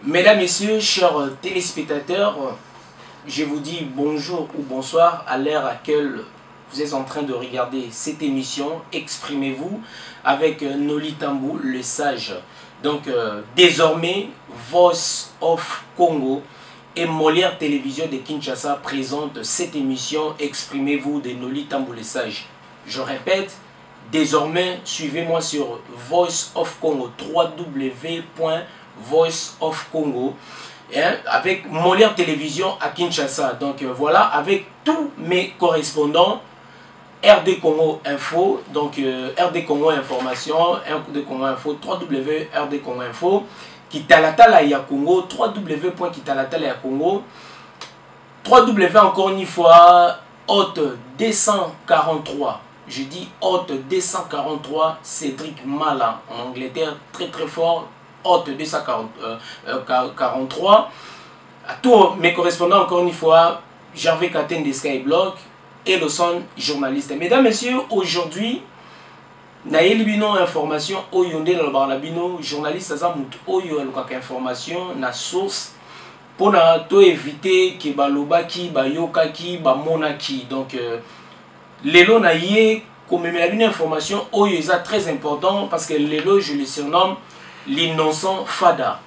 Mesdames, Messieurs, chers téléspectateurs, je vous dis bonjour ou bonsoir à l'heure à laquelle vous êtes en train de regarder cette émission. Exprimez-vous avec Noli Tambou, le sage. Donc, désormais, Voice of Congo et Molière Télévision de Kinshasa présente cette émission Exprimez-vous de Noli Tambou, le sage. Je répète, désormais, suivez-moi sur Voice of Congo, www.voiceofcongo, hein, avec Molière Télévision à Kinshasa. Donc voilà, avec tous mes correspondants, RD Congo Info, donc RD Congo Information, RD Congo Info, www.RD Congo Info, Kitalatala ya Congo, www.kitalatala ya Congo, www encore une fois, Hôte 243. Je dis Hôte 243, Cédric Mala en Angleterre, très très fort, Hôte 243. À tous mes correspondants, encore une fois, Gervais Katen de Skyblog et le son journaliste. Mesdames, Messieurs, aujourd'hui, nayeli bino information oyo nde nalobaka na bino journaliste aza motu oyo alukaka information na source mpona to éviter ke balobaki, bayokaki, bamonaki. Donc lelo na ye komemela bino information oyo eza très important parce que lelo je le surnomme l'innocent Fada.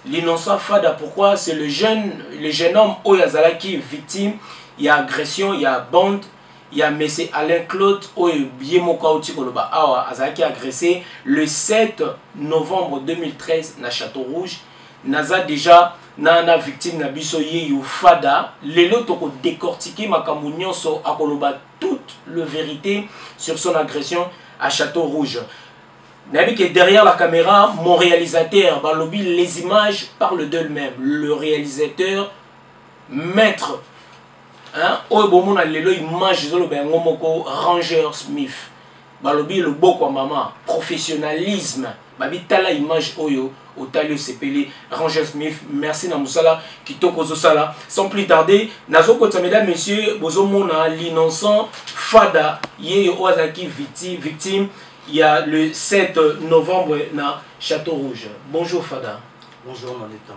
L'innocent Fada, pourquoi? C'est le jeune homme oyo azalaki victime ya agression ya bande ya monsieur Alain Claude oyo ye moko auti koloba awa. Azalaki agressé le 7 novembre 2013 na Château Rouge. Naza déjà na victime na biso, ye yo Fada. Lelo tokodécortiquer makambo nyonso, akoloba toute la vérité sur son agression à Château Rouge. Nayebi que derrière la caméra, mon réalisateur, balobi les images parlent d'elles-mêmes. Le réalisateur maître, hein, oyo bomona lelo image ezoloba yango moko, Ranger Smith, balobi loboko ya mama, professionnalisme. Babi tala image oyo, otali, osepeli. Ranger Smith, merci na mosala kitoko ozosala. Sans plus tarder, nazokotisa. Mesdames, messieurs, bozomona l'innocent Fada, ye oyo azalaki victime il y a le 7 novembre na Château Rouge. Bonjour Fada. Bonjour Nolita.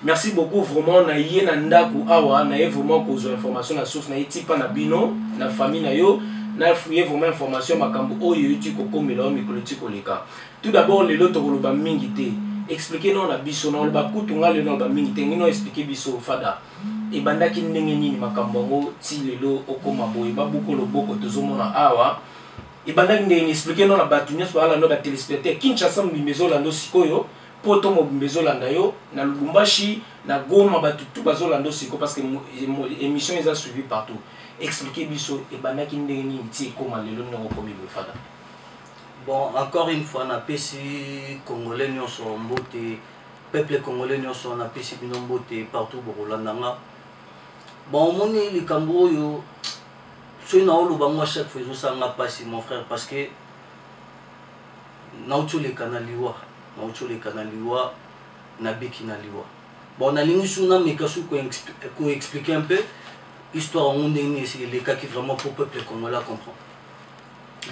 Merci beaucoup vraiment. Na ye na ndako awa, na ye vraiment kozwa information na source na ye, tipa na bino na famille na yo, na fouiller vraiment information makambo oyo euti kokomela oyo mikolo eti koleka. Tout d'abord, lelo tokoloba mingi te. Explique no na biso, na oloba kutu nga lelo naloba mingi te. Ngino explique biso Fada, ebandaki ndenge nini makambo yango ti lelo okóma boye, babuka loboko tozomona awa? Ebandaki ndenge nini? Explique no na bato nyonso balanda, batéléspectateur. Kinshasa mobimba ezolanda sikoyo, poto mobimba ezolanda yo, na Lubumbashi, na Goma, bato tu bazolanda sikoyo parce que émission eza suivi partout. Explique biso ebandaki ndenge nini ti ekóma lelo ndenge okomi boye, Fada. Bon, encore une fois, napesi Congolais nyonso mbote, peuple congolais nyonso, napesi bino mbote partout bokolanda nga. Bon, omoni likambo oyo, soki naoloba ngo, à chaque fois ezosala mpasi, mon frère, parce que nauti oleka na liwa, nauti oleka na liwa, nabiki na liwa. Bon, nalingi su nameka su koexpliquer un peu histoire yango ndenge nini elekaki vraiment pour peuple congolais comprendre.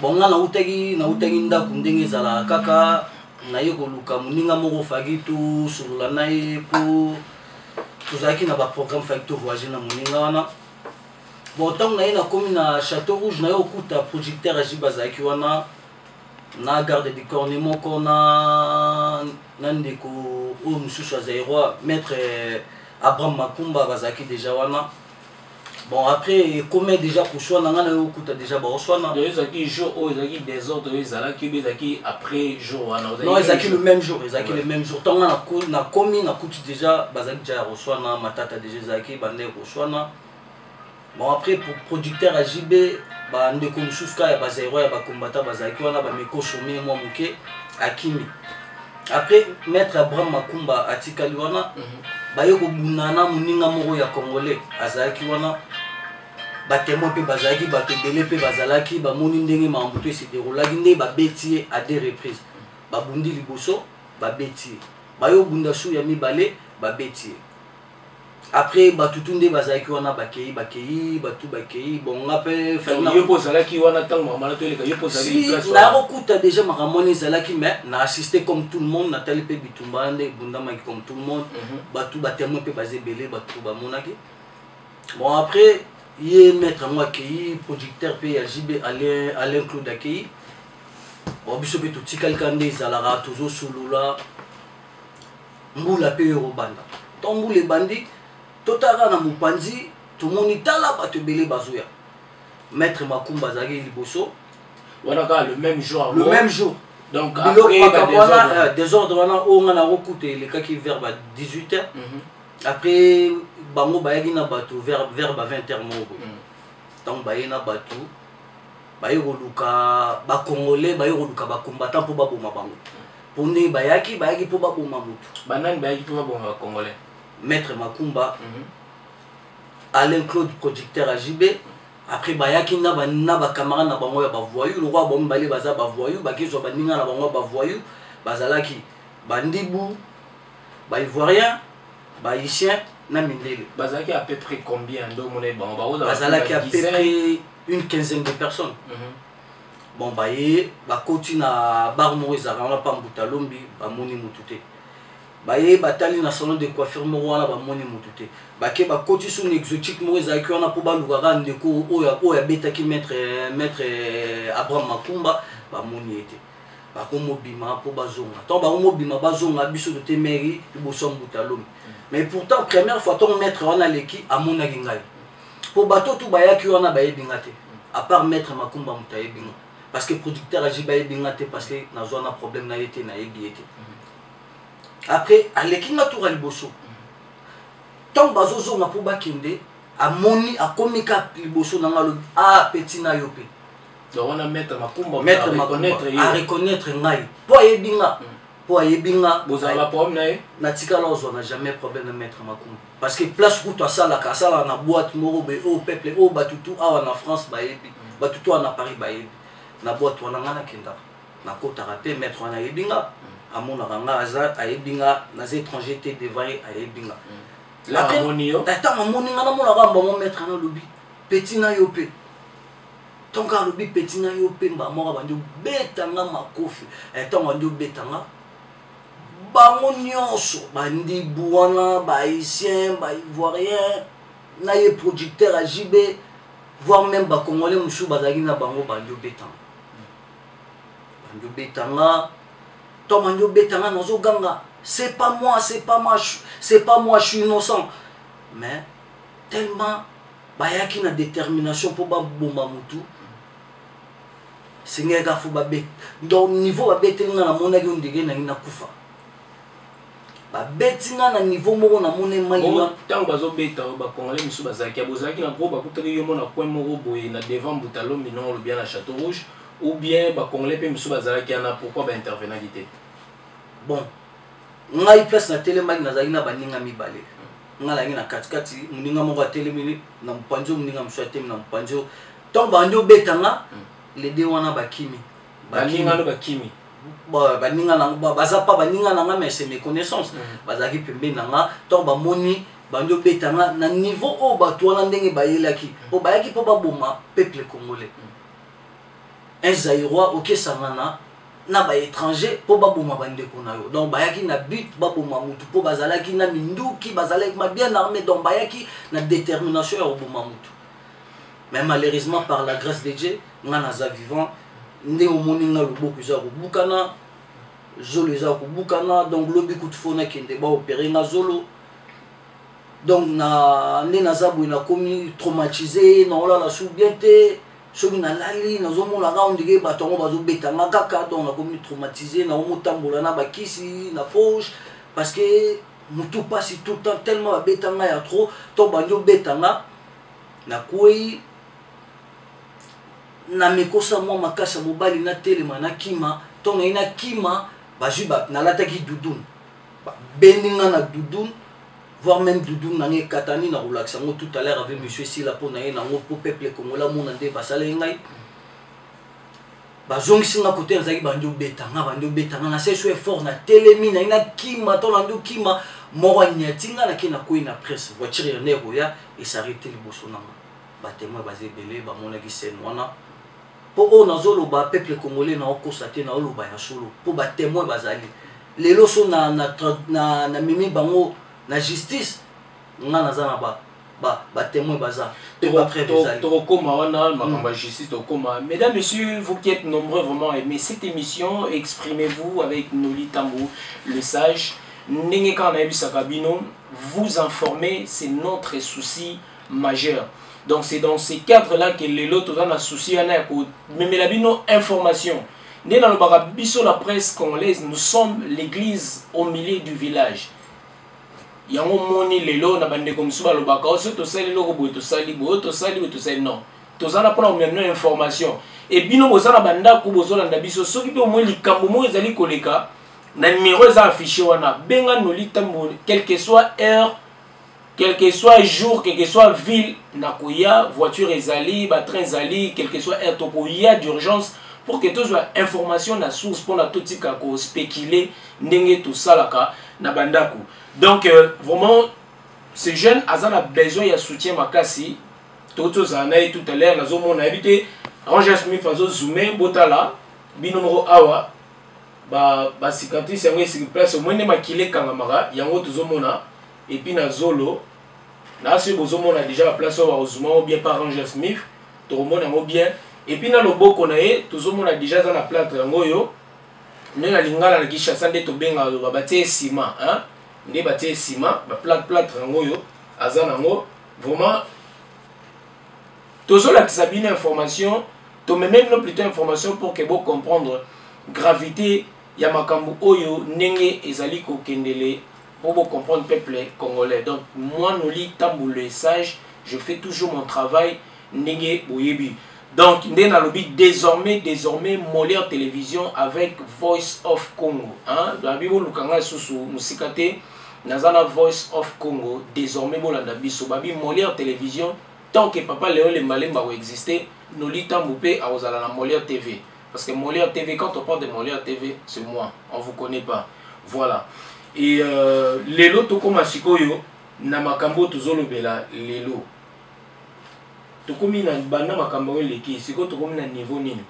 Bon, nga nautaki ndako ndenge ezalaka kaka, naye koluka moninga moko, faki tosolola na ye mpo tozalaki na baprogramme, faki tovoyage na moninga wana. Bon, ntango naye nakomi na Château Rouge, naye okuta producteur Ajib azalaki wana na garde du corps ne moko na ndeko oyo mosusu azali roi, maître Abraham Makumba, bazalaki déjà wana. Bon, après ekomi déjà koswana, ngai naye okuta déjà baoswana. Ezalaki jour oyo ezalaki désordre oyo ezalaki oyo ezalaki après jour wana? Non, ezalaki le même jour, ezalaki le même jour. Ntango nga nakomi, nakuti déjà bazalaki déjà ya koswana, matata déjà ezalaki, bandeko koswana. Bon, après pour producteur ya JB, bandeko mosusu kaka ya bazaïrois, ya bacombattant bazalaki wana, bamekosome mwa moke, akimi. Après maître Abraham Makumba atikali wana, baye kobunda na moninga moko ya Congolais azalaki wana. Batémoin mpe bazalaki, bato ebele mpe bazalaki, bamoni ndenge makambo to ese déroulaki, ndenge babeti ye à deux reprises. Babundi liboso, babeti ye, baye obunda su ya mibale, babeti ye. Après, bato tu nde bazalaki wana bakei, bakei, bato bakei. Bon, nga mpe Yo mpo ozalaki wana ntango makambo wana toyeleka, yo mpo ozalaki Si place wana? Nakokuta déjà makambo wana ezalaki, mais na assisté comme tout le monde, natali mpe bitumba wana nde ebundamaki comme tout le monde. Bato batémoin mpe baza ebele, bato bamonaki. Bon, après ye maître yango akei, producteur mpe ya JB, Alain Claude akei. Bon, biso mpe totikali kaka nde ezalaka, tozosolola. Mbula mpe oyo kobanda, to mbula ebandi, totala na mopanzi, tomoni tala bato ebele bazoya. Maître Makumba azalaki liboso. Wana kaka le même jour? Le même jour. Donc biloko après makambo wana, badésordre. Désordre wana oyo nga nakokuta elekaki vers ba 18 heures. Après, bango bayaki na bato vers ba 20 heures moko boye. Ntango baye na bato, baye koluka bacongolais, baye koluka bacombattant mpo baboma bango, mpo ndenge bayaki mpo baboma motu. Banani bayaki mpo baboma bacongolais? Maître Makumba, Alain Claude, producteur ya JB. Après bayaki na bacamarade na bango ya bavoyou, lokola bango mibale baza bavoyou, bakezwa baninga na bango ya bavoyou. Bazalaki bandibu, baivoirien, bahaïtien na mindele. Bazalaki à peu près combien nde omona bango bakozala? Bazalaki à peu dizaine? Près une quinzaine de personnes. Bon, baye, bakoti na bar moko ezalaka wana pa Mbuta Lombi, bamoni mutu te. Baye, batali na salon de coiffure moko wana, bamoni mutu te. Bake, bakoti su na exotique moko ezalaki wana mpo balukaka ndeko oyo abetaki maître Abraham Makumba, bamoni ye te. Bakomobima mpo bazonga. Ntango bakomobima bazonga, biso totemeri liboso ya Mbuta Lombi. Mais pourtant, première fois ntango maître wana aleki, amonaki ngai, mpo bato tu bayaki wana bayebi nga te, à part maître Makumba moto ayebi nga, parce que producteur aji bayebi nga te, parce que nazwa na problème na ye te, nayebi ye te. Après aleki nga tour ya liboso. Ntango bazozonga mpo bakende, amoni akomi ka liboso na nga, alobi: "Ah, petit na yo mpe." Donc wana maître Makumba Maître reconnaître ye? Areconnaître ngai mpo ayebi nga, mpo ayebi nga. Bozala baproblème na ye? Natikala ozwa na jamais problème na maître Makumba, parce que place kutu asalaka, asalaka na boîte moko boye oyo peuple oyo bato tu awa na France bayebi, bato tu awa na Paris bayebi. Na boîte wana nga nakendaka, nakotaka mpe. Maître wana ayebi nga, amonaka nga, aza ayebi nga, naza étranger te devant ye, ayebi nga. La amoni yo? Ntango amoni nga, namonaka bango, maître wana alobi: "Petit na yo mpe." Ntongo alobi "petit na yo mpe", mbala moko abandi obetanga makofi. Ntango bandi obetanga, bango nyonso bandibu wana, bahaïtien, baivoirien na ye producteur ya JB, voire même bacongolais mosusu bazalaki na bango, bandi obetanga, bandi obetanga. To bandi obetanga, nazoganga: "C'est pas moi, c'est pas moi, c'est pas moi, je suis innocent." Mais tellement bayaki na détermination mpo baboma motu, sengeka fo babeta. Donc niveau babeteli nga, namonaki ondenge nangi nakufa. Babeti nga na niveau moko namoni maliwa. Ntango bazobeta, bacongolais mosusu bazalaki, bozalaki na groupe, bakutaki yo mo na coin moko boye na devant Mbuta Lombi, non olobi na Château Rouge, ou bien bacongolais mpe mosusu bazalaki wana, pourquoi baintervenaki te? Bon, ngai place natelemaki, nazalaki na baninga mibale. Ngai nazalaki na katikati, moninga moko atelemi na mopanzi oyo, moninga mosusu atelemi na mopanzi oyo. Ntango bandi obetanga, les deux wana bakimi. Baninga no bakimi? Baninga na baza pa baninga na nga, mais c'est mes connaissances. Bazalaki pembeni na nga. Ntango bamoni bandi obetanga na niveau oyo, bato wana ndenge bayelaki, mpo bayaki mpo baboma peuple congolais, un Zaïrois okesangana na baétranger mpo baboma bandeko na yo. Donc bayaki na but baboma mutu, mpo bazalaki na minduki, bazalaki ma bien armé. Donc bayaki na détermination ya koboma mutu. Mais malheureusement, par la grâce de Dieu, nga naza vivant. Ndenge omoni nga, loboko eza kobukana, zolo eza kobukana. Donc lobi kutu fo nakende baopérer nga zolo. Donc na nde naza boye, nakomi traumatisé, naolala su bien te. Soki nalali, nazomona kaka ondike bato yango bazobetanga kaka. Donc nakomi traumatisé, nakomotambola na bakisi na poche, parce que motu mpasi tout le temps, tellement babetanga ya trop. To bandi obetanga, nakwei na mekosa mwa makasi ya mobali, natelema, nakima. Ntongo naye nakima, bazwi, nalataki doudoune, babendi nga na doudoune, voire même doudoune nanga ekatani. Na kolakisa yango tout à l'heure avec monsieur Sila mpo na ye nango, mpo peuple congolais amona nde basaleli ngai. Bazongisi nga kote nazalaki, bandi obeta nga, bandi obeta nga. Nasali so effort, natelemi, nayi nakima to nandi okima, moko anyati nga, nake nakwei na presse. Voiture ya nde koya es'arrêter liboso na nga. Batémoin baza ebele, bamonaki scène wana. Mpo oyo nazoloba, peuple congolais, naokosa te, naoloba ya solo, mpo batémoin bazali. Lelo so na memi bango na justice, nga naza na batémoin baza mpe bapreuve ezali. Tokokoma wana, makambo ya justice tokokoma. Mesdames, messieurs, vous qui êtes nombreux vraiment à aimer cette émission, exprimez-vous avec Noli Tambo le sage. Ndenge kaka nayebisaka bino, vous informer, c'est notre souci majeur. Donc c'est dans ces cadres là que lelo toza na souci wana ya komemela bino information. Nde nalobaka, biso la presse congolaise, nous sommes l'église au milieu du village. Yango moni lelo na bandeko mosusu balobaka: "O, soki tosali eloko boye, tosali boye, oyo tosali boye, tosali." Non, toza na mpona komema bino information. E bino boza na bandako, bozolanda biso, soki mpe omoi likambo moko ezali koleka, na numéro eza affiché wana, benga Noli Tambo, quelle que soit heure, quel que soit jour, quel que soit ville. Nakoya, voiture ezali, batrain ezali, quel que soit heure, tokoya d'urgence pour que tozwa information na source, mpona totika kospéculer ndenge tosalaka na bandako. Donc vraiment, ce jeune aza na besoin ya soutien makasi. Toki tozala na ye tout à l'heure. Nazomona, yebi te, Ranger Smith azozoome, botala bino moko awa, bacicatrice yango esiki place omoi nde makili ekangamaka, yango tozomona. Et puis na zolo na soki bozomona déjà baplace oyo bakozuma yango bien par Ranger Smith, tokomona yango bien. Et puis na loboko na ye, tozomona déjà aza na plâtre. Yango oyo nde na lingala na Kinshasa nde tobengaka, loba batie nsima, nde batie nsima baplâtre. Yango oyo aza nango. Vraiment, tozolakisa bino information, tomeme bino plutôt information pour que bocomprendre gravité ya makambo oyo ndenge ezali kokendele, pour bocomprendre, peuple congolais. Donc moi, Noli Tambo le sage, je fais toujours mon travail ndenge boyebi. Donc nde nalobi, désormais Molière Télévision avec Voice of Congo, hein? Babi boluka ngai lisusu mosika te, naza na Voice of Congo. Désormais bolanda biso. Babi Molière Télévision, tant que papa Léon Lembalemba akoexiste, Noli Tambo mpe akozala na Molière TV, parce que Molière TV, quand on parle de Molière TV, c'est moi, on vous connaît pas. Voilà. Et lelo tokóma sikoyo na makambo oyo tozolobela lelo. Tokomi na banda makambo oyo eleki, sikoyo tokomi na niveau nini?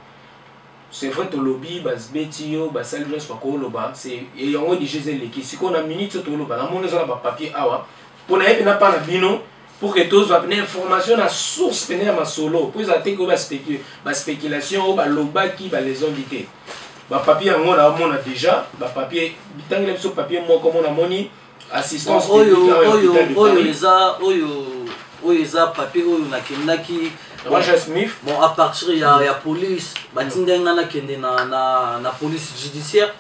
C'est vrai, tolobi babeti yo, basali nyonso bakoloba, yango déjà eza eleki. Sikoyo na minute oyo toloba, namoni eza na bapapier awa mpo na ye mpena mpa na bino, pour que tozwa pene information na source pene ya masolo, mpo ezala te koyo baspéculation oyo balobaki balezongi te. Bapapier yango naomona déjà bapapier. Bitangela biso papier moko mo namoni assistance. Oyo eza, oyo eza papier oyo nakendaki. Roger Smith. Bon, à partir ya police, batindaki nga nakende na police judiciaire.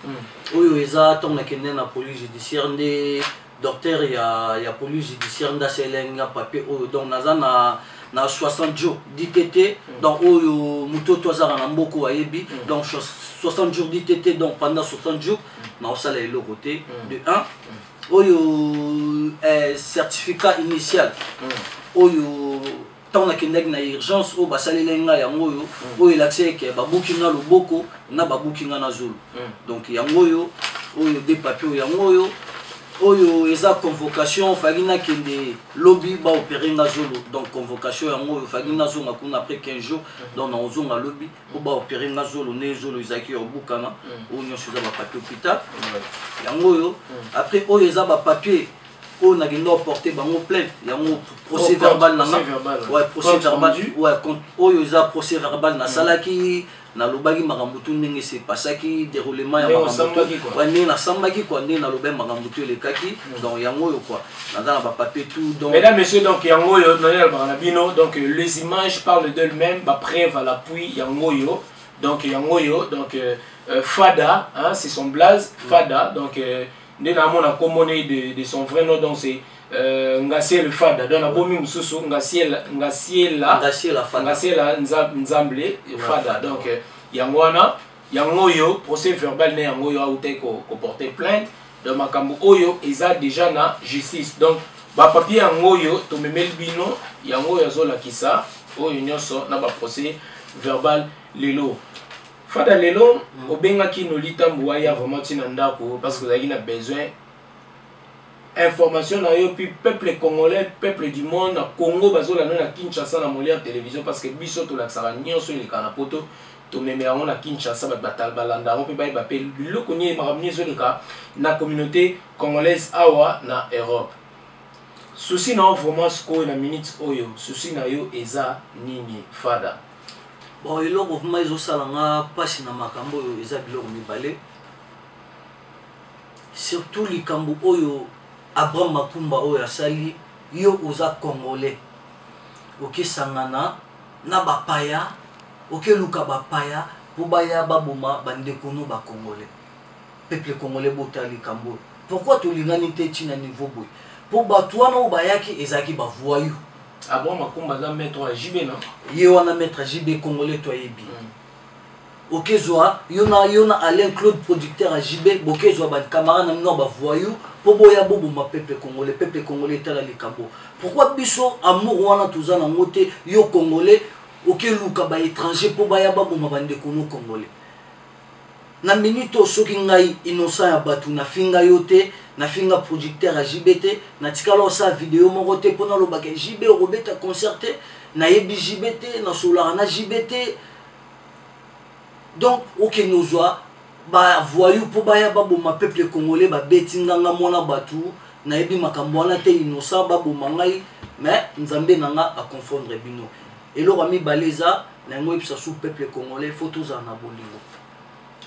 Oyo eza ntango nakende na police judiciaire, nde docteur ya police judiciaire nde asalelaki nga papier oyo. Donc naza na 60 jours d'ITT. Donc oyo moto oyo azalaka na mboka oyo ayebi. Donc 60 jours d'ITT, donc pendant 60 jours naosala eloko te. De 1, oyo certificat initial oyo ntango nakendaki na urgence, oyo basalelaki ngai, yango oyo. Oyo elakisi eke babuki nga loboko na babuki nga na zolo. Donc yango oyo, oyo de papier oyo, yango oyo. Oyo eza convocation, faki nakende lobi baopérer nga zolo. Donc convocation yango oyo, faki nazonga kuna après 15 jours. Donc naozonga lobi po baopérer nga zolo, nde zolo ezalaki ya obukana. Oyo nyonso eza bapapier hôpital, yango oyo. Après, oyo eza bapapier oyo nakende oporter bango plainte, yango procès verbal nanga. Ouais, procès verbal, ouais. Oyo eza procès verbal nasalaki, nalobaki makambo tu ndenge se pasaki, déroulement ya makambo, ndenge nasambaki quoi, ndenge nalobaki makambo tu elekaki. Donc yango oyo quoi, naza na bapapier tout. Donc mesdames, messieurs, donc yango oyo nalobaka na bino. Donc les images parlent d'elles-mêmes, bapreuve à l'appui, yango oyo. Donc yango oyo. Donc Fada, hein, c'est son blaze, Fada. Donc nde namona kombo de son vrai nom, donc c'est Ngasiel Fada. Donc nabomi mosusu Ngasiela, Ngasiela, Ngasiela Nzamble Fada. Donc yango wana, yango oyo procès verbal ne, yango oyo autai koporter plainte. Donc makambo oyo eza déjà na justice. Donc bapapier yango oyo tomemeli bino, yango oyo azolakisa oyo nyonso na baprocès verbal lelo. Fada, lelo obengaki Noli Tambu aya vraiment ntina ndako parce que ozalaki na besoin information na yo. Puis peuple congolais, peuple du monde, na Congo bazolanda na Kinshasa na Molière Télévision, parce que biso tolakisaka nyonso eleka na Poto, tomemela yango na Kinshasa, bato balanda yango mpe bayeba mpe biloko nini, makambo nini ezoleka na communauté congolaise awa na Europe. Souci na yo vraiment sikoyo na minute oyo, souci na yo eza nini, Fada? Bon, eloko vraiment ezosala nga mpasi na makambo oyo eza biloko mibale, surtout likambo oyo Abraham Makumba oyo asali. Yo oza Congolais, okesangana na bapaya, okeluka bapaya mpo baya baboma bandeko no Bacongolais. Peuple congolais, botala likambo oyo. Pourquoi tolingani te ntina niveau boye? Mpo bato wana oyo bayaki ezalaki bavoyou. Abraham Makumba aza maître ya JB, non? Ye wana maître JB, Congolais to ayebi. Okezwa yo na Alain Claude, producteur ya JB, bokezwa bacamarade na bino ya bavoyou mpo boya boboma peuple congolais. Peuple congolais, etala likambo. Pourquoi biso amour wana toza nango te? Yo Congolais, okeluka baétranger mpo baya baboma bandeko no Congolais. Na minute oyo, soki ngai innocent ya bato, nafinga yo te, nafinga producteur ya JB te, natikala osala video moko te mpo nalobaka JB okobeta concert te. Nayebi JB te, nasololaka na JB te. Donc okende ozwa bavoyou mpo baya baboma peuple congolais. Babeti nganga mwana bato, nayebi makambo wana te, innocent, baboma ngai, mais Nzambe na nga aconfondre bino. Eloko ya mibale eza na yango, oyebisa su peuple congolais, faut tozala na bolingo.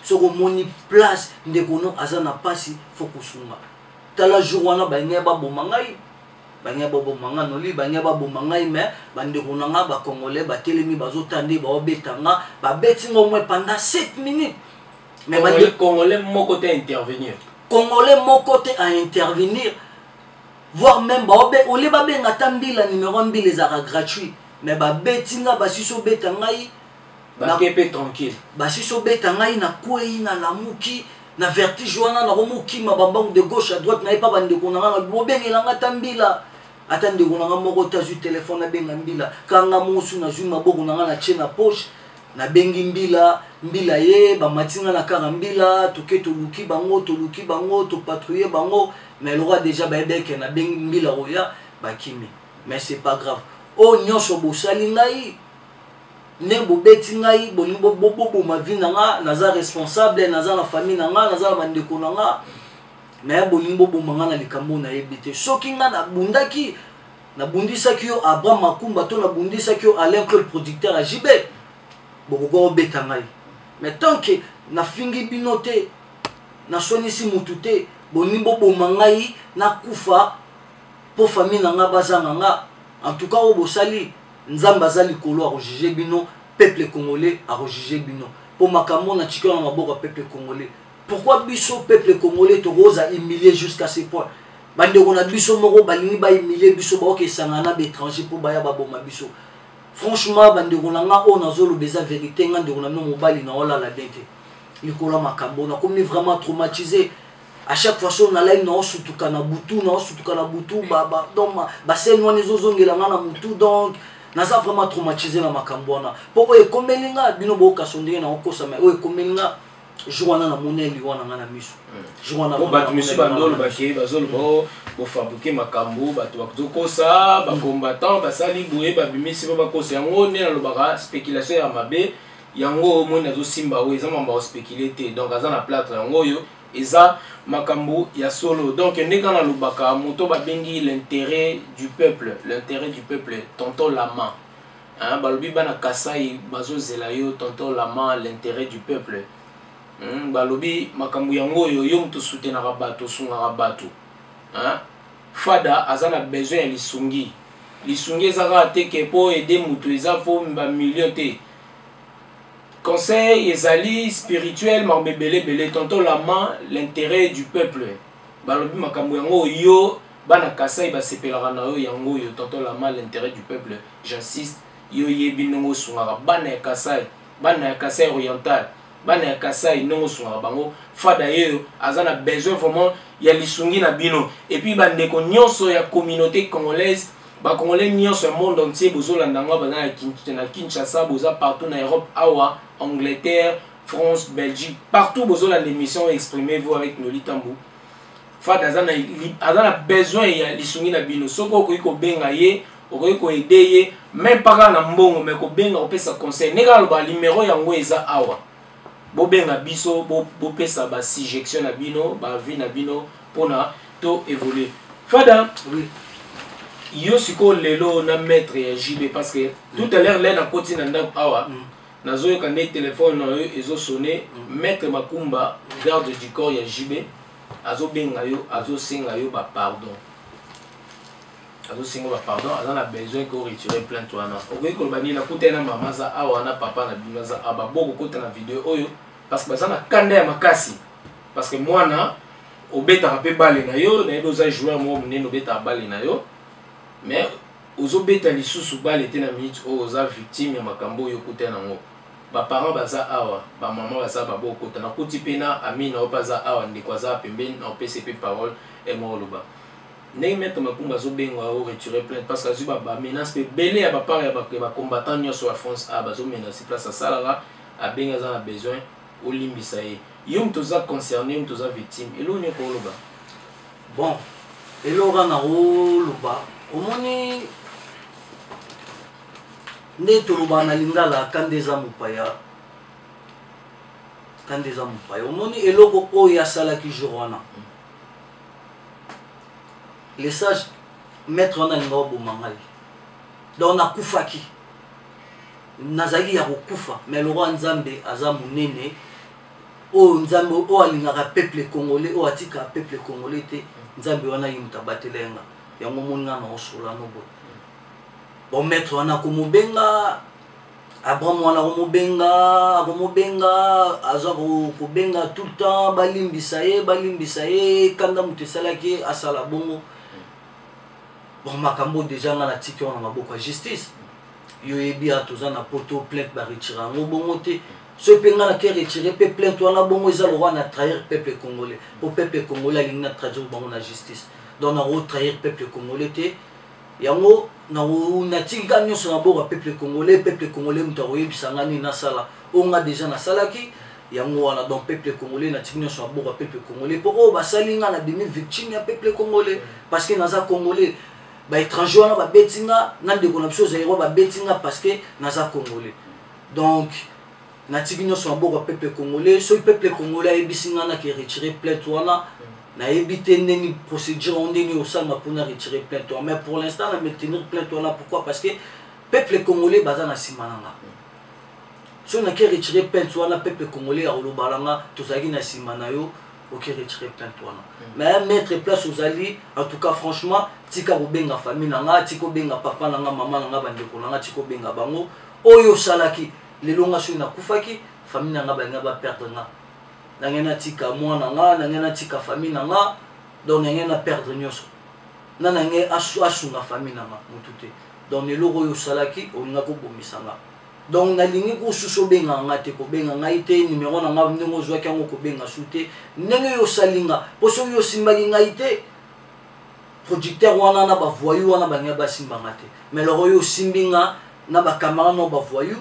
Soki omoni place ndeko no aza na mpasi, faut kosunga. Tala jour wana balingai baboma ngai, balingai baboma nga noli, balingai baboma ngai, mais bandeko na nga Bacongolais batelemi, bazotala nde baobeta nga. Babeti nga au moins pendant 7 minutes. Mais Congolais moko te intervenir? Congolais moko te a intervenir, voire même baobe olie babenga ata mbila. Numéro mbila ezalaka gratuit, mais babeti nga, basisi obeta ngai. Bake mpe tranquille. Basisi obeta ngai, nakwei, nalamuki na vertige wana, nakomokima bambangu de gauche à droite. Naye pa bandeko na nga, bobengelanga ata mbila. Ata ndeko na nga moko te azwi telefone abenga mbila. Kanga mosu, nazwi maboko na nga, natie na poche, nabengi mbila. Mbila ye, bamati nga na kaka mbila, toke, toluki bango, toluki bango, topatrouille bango, mais lokwa déjà bayebi eke nabengi mbila koya, bakimi. Mais c'est pas grave. Oyo nyonso bosali ngai, ndenge bobeti ngai, bolingi boboma vie na nga, naza responsable, naza na famille na nga, naza na bandeko na nga, mais bolingi boboma nga na likambo oyo nayebi te. Soki nga nabundaki, nabundisaki yo Abraham Makumba to nabundisaki yo Alain Claude, producteur ya JB, bokoka obeta ngai. Mais tant que nafingi bino te, naswanisi mutu te, bolingi boboma ngai, nakufa mpo famille na nga bazanga nga. En tout cas, oyo bosali, Nzambe aza likolo, akojuge bino. Peuple congolais, akojuge bino mpo makambo na tiki wana maboko ya peuple congolais. Pourquoi biso peuple congolais tokoza humilier jusqu'à ce point? Bandeko na biso moko balingi bahumilie biso, baokesanga na baétranger mpo baya baboma biso. Franchement, bandeko na nga, oyo nazoloba eza vérité. Nga ndeko na bino mobali, naolala bien te likolo ya makambo. Nakomi vraiment traumatisé. À chaque fois so nalai, naosutuka na butu, naosutuka na butu, donc bascène wana ezozongela nga na mutu. Donc naza vraiment traumatisé na makambo wana, mpo oyo ekomeli nga, bino boyokaso ndenge naokosa, mais oyo ekomeli nga jour wana, namoni eliwa na nga na miso jour wana. Po bato misusu bandolobake, bazoloba o bofabrike makambo, bato bazokosa, bacombattant basali boye, babimisi mpo bakosa yango. Nde nalobaka spéculation ya mabe yango. Omoni, azosimba oyo eza mambo ya kospéculer te. Donc aza na plâtre, yango oyo eza makambo ya solo. Donc ndenge nalobaka, moto babengi l'intérêt du peuple, l'intérêt du peuple, tonton Lama, hein, balobi bana Kasai bazozela yo, tonton Lama, l'intérêt du peuple. Balobi makambo yango oyo, yo moto osoutenaka bato, osungaka bato, hein? Fada aza na besoin ya lisungi. Lisungi eza kaka te ke mpo aider moto eza faut bamillion te. Conseil ezali spirituel, makambo ebele ebele. Tonton Lama, l'intérêt du peuple, balobi makambo yango yo bana Kasai basepelaka na yo, yango oyo. Tonton Lama, l'intérêt du peuple, j'insiste, yo yebi ndenge osungaka bana ya Kasai, bana ya Kasai oriental, bana ya Kasai, ndenge osungaka bango. Fada ye oyo aza na besoin vraiment ya lisungi na bino. Et puis bandeko nyonso ya communauté congolaise, Bacongolais nyonso ya monde entier bozolanda ngo, baza na Kinshasa, boza partout na Europe awa, Angleterre. France, Belgique, partout bozolanda l'émission Exprimez-vous avec Noli Tambu. Fada aza na besoin ya lisungi na bino. Soki okoki kobenga ye, okoki koaider ye, même pas kaka na mbongo, mais kobenga, kopesa conseil. Ndenge aloba, numéro yango eza awa. Bobenga biso, bopesa basuggestion na bino, baavis na bino, mpona to évoluer. Fada, Oui. yo sikoyo lelo na maître ya JB, parce que tout à l'heure le nakoti na ndako awa, nazoyoka nde telefone na yo ezosonner. Maître Makumba, garde du corps ya JB, azobenga yo, azosenga yo bapardon, azosenga bapardon, aza na besoin ke oretire plainte wana. Okoki koloba nini? Nakutani na mama aza awa, na papa na bino aza awa, babokokota na video oyo, parce que baza na kanda ya makasi, parce que mwana obetaka mpe bale na yo, nayebi oza joueur moko monene, obetaka bale na yo, mais ozobeta lisusu bale te na minute oyo, oza victime ya makambo oyo okutani nango. Baparent baza awa, bamama baza, babokota. Nakuti mpe na ami na yo mpe aza awa, ndeko aza pembeni na opesi mpe parole emo oloba ndenge maître Makumba azobenga o retire plainte, parce que azwi bamenace mpe ebele ya bapart ya bacombattant nyonso ya France a bazomenace place asalaka. Abengi, aza na besoin olimbisa ye. Yo moto oza concerné, yo moto oza victime, eloko nini okoloba? Bon, eloko na koloba, omoni nde tolobaka na lingala, kanda eza mopaya, kanda eza mopaya. Omoni eloko oyo asalaki jour wana, le sage maître wana alinga oboma ngai. Donc nakufaki, nazalaki ya kokufa, mais lokwa Nzambe aza monene, oyo Nzambe oyo alingaka peuple congolais, oyo atikaka peuple congolais te, Nzambe wana ye moto abatela ye nga. Yango omoni nga na osola no boye. Bon, maître wana akomobenga, Abraham wana akomobenga, akomobenga, aza kobenga tout le temps, balimbisa ye, balimbisa ye. Kanda moto esalaki ye asala bongo. Bon, makambo déjà nga natiki wana maboko ya justice. Yo yebi ya toza na poto, plainte baretire yango bongo te. Soki mpe nga nake retire mpe plainte wana bongo, eza lokwa na trahir peuple congolais, po peuple congolais alingi na traduire bango na justice. Donc nako trahir peuple congolais te. Yango natiki kaka nyonso na boko ya peuple congolais. Peuple congolais moto akoyebisa nga nini nasala. Oyo nga déjà nasalaki yango wana. Donc peuple congolais, natiki nyonso na boko ya peuple congolais, mpo oyo basali nga, nabimi victime ya peuple congolais, parce que naza congolais. Baétranger wana babeti nga na ndeko na biso zaïrois, babeti nga parce que naza congolais. Donc natiki nyonso na boko ya peuple congolais. Soki peuple congolais ayebisi nga nake retire plainte wana, nayebi te ndeni procédure yango ndeni osalama mpona retire plainte wana. Mais pour l'instant na maintenir plainte wana. Pourquoi? Parce que peuple congolais baza na nsima na nga. Soki nake retire plainte wana, peuple congolais akoloba na nga: tozalaki na nsima na yo, oke retire plainte wana. Mais maître, place ozali, en tout cas franchement, tika kobenga famille na nga, tika kobenga papa na nga, mama na nga, bandeko na nga, tika kobenga bango. Oyo osalaki lelo, nga soki nakufaki, famille na nga balinga baperdre nga. Nange natika mwana nga, nange natika famille na nga, donc nange na perdre nyonso na nange asunga famille na nga motu te. Donc eloko oyo osalaki, olinga kobomisa nga. Donc nalingi kosusu obenga nga te, kobenga ngai te. Numero na nga, ndenge ozwaki yango, kobenga su te ndenge oyo osali nga, mpo soki osimbaki ngai te, producteur wana na bavoyou wana balingi basimbanga te. Mais loko oyo osimbi nga na bacamarade na bavoyou,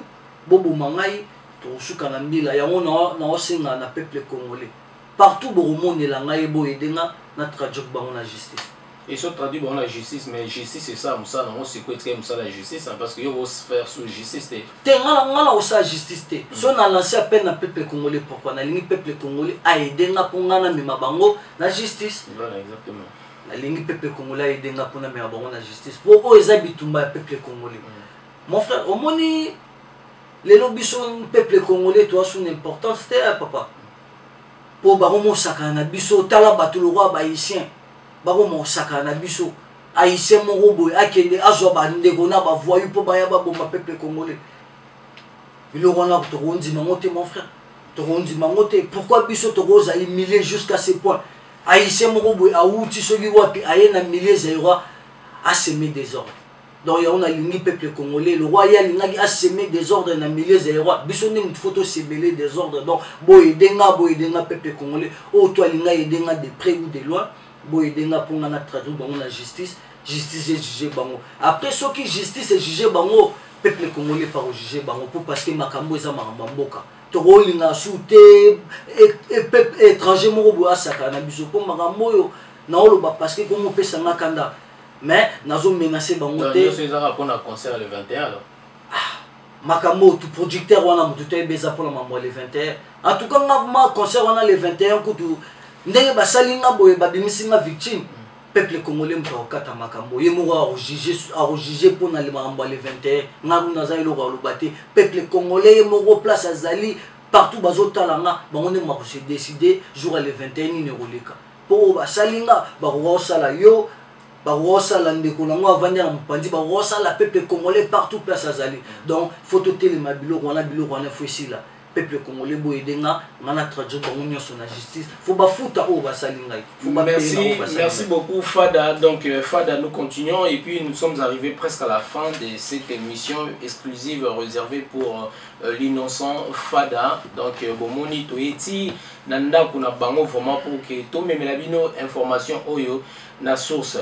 boboma ngai, tokosuka na mbila. Yango naosenga na peuple congolais partout, bokomonela ngai, boyede nga na traduire bango na justice. Eso traduit bango na justice, mais justice esala mosala nango sikoyo. Etikali mosala ya justice, parce que yo faire sous justice te. Te, nga na kosala justice te. So na lancé appel na peuple congolais, pourquoi? Nalingi peuple congolais aide nga mpo nga namema bango na justice. Voilà, exactement. Nalingi peuple congolais aide nga mpo namema bango na justice, po oyo eza bitumba ya peuple congolais. Mon frère, omoni lelo biso peuple congolais toa suna importance te, papa, mpo bakomosakana na biso. Tala bato lokwa bahaïtien, bakomosakana na biso. Haïtien moko boye akende azwa bandeko na bavoyou mpo baya baboma peuple congolais. Biloko wana tokondima yango te, mon frère, tokondima yango te. Pourquoi biso tokozala humilie jusqu'à ce point? Haïtien moko boye awuti soki wapi, aye na milieu zaïrois, asemer désordre. Donc yango nalingi peuple congolais, le roi ye alingaki asemer désordre na milieu zaïrois, biso nde motu faut tosemer désordre. Donc boyede nga, boyede nga, peuple congolais oyo to alinga yede nga de près ou de loin, boyede nga mpo nga na traduire bango na justice. Justice ejuge bango. Après, soki justice ejuge bango, peuple congolais pa kojuge bango, mpo parce que makambo eza makambo ya mboka. Tokolinga su te étranger moko boye asaka na biso, mpo makambo oyo naoloba, parce que komopesa nga kanda, mais nazomenace bango te. Ezaka mpona concert le 21 alors? Ah, makambo oyo, producteur wana, motu toyebi eza mpona mambo ya le 21. En tout cas, nga ma concert wana le 21 kutu, ndenge basali nga boye, babimisi nga victime. Peuple congolais, moto akokata makambo ye moko, akojuge mpona makambo ya le 21. Nga kuna aza eloko aloba te. Peuple congolais ye moko, place azali partout, bazotala nga, bango nde bakose décide jour ya le 21 nini ekoleka. Mpo oyo basali nga, bakoka kosala yo, bakoka kosala ndeko nango avandi na mopanzi, bakoka kosala peuple congolais partout place azali. Donc faut totelema. Biloko wana, biloko wana faut esila. Peuple congolais, boyede nga, nga na traduire bango nyonso na justice. Faut bafuta oyo basali ngai. Merci, merci beaucoup, Fada. Donc Fada, nous continuons et puis nous sommes arrivés presque à la fin de cette émission exclusive réservée pour l'innocent Fada. Donc bomoni, toyeti na ndako na bango vraiment pour que tomemela bino information oyo na source.